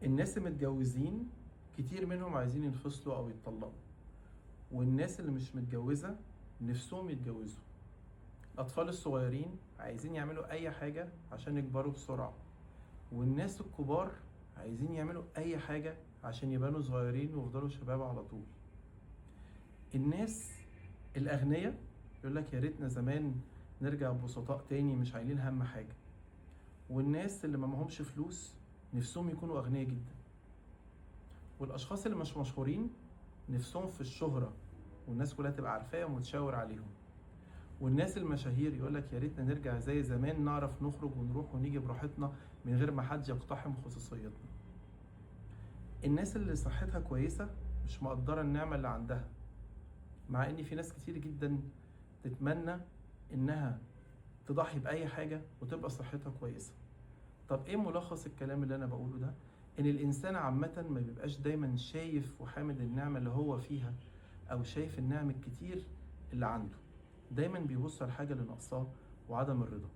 الناس المتجوزين كتير منهم عايزين ينفصلوا او يتطلقوا، والناس اللي مش متجوزة نفسهم يتجوزوا. الأطفال الصغيرين عايزين يعملوا أي حاجة عشان يكبروا بسرعة، والناس الكبار عايزين يعملوا أي حاجة عشان يبانوا صغيرين ويفضلوا شباب على طول. الناس الأغنياء يقول لك يا ريتنا زمان نرجع بسطاء تاني مش عايلين هم حاجة، والناس اللي ما معهمش فلوس نفسهم يكونوا أغنياء جدا، والأشخاص اللي مش مشهورين نفسهم في الشهرة والناس كلها تبقى عارفاهم وتشاور عليهم، والناس المشاهير يقول لك يا ريتنا نرجع زي زمان نعرف نخرج ونروح ونيجي براحتنا من غير ما حد يقتحم خصوصيتنا. الناس اللي صحتها كويسة مش مقدرة النعمة اللي عندها، مع ان في ناس كتير جدا تتمنى انها تضحي بأي حاجة وتبقى صحتها كويسة. طب ايه ملخص الكلام اللي انا بقوله ده؟ ان الانسان عامة ما بيبقاش دايما شايف وحامد النعمة اللي هو فيها او شايف النعم الكتير اللي عنده، دايما بيبص على الحاجة اللي ناقصاه وعدم الرضا.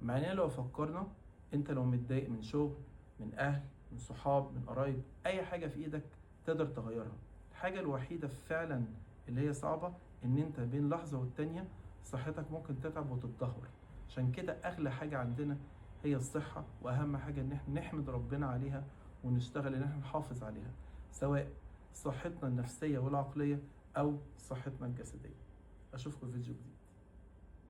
مع اننا لو فكرنا، انت لو متضايق من شغل، من اهل، من صحاب، من قرايب، اي حاجة في ايدك تقدر تغيرها. الحاجة الوحيدة فعلا اللي هي صعبة ان انت بين لحظة والتانية صحتك ممكن تتعب وتتدهور. عشان كده اغلى حاجة عندنا هي الصحة، واهم حاجة ان احنا نحمد ربنا عليها ونشتغل ان احنا نحافظ عليها، سواء صحتنا النفسية والعقلية او صحتنا الجسدية. اشوفكم في فيديو جديد.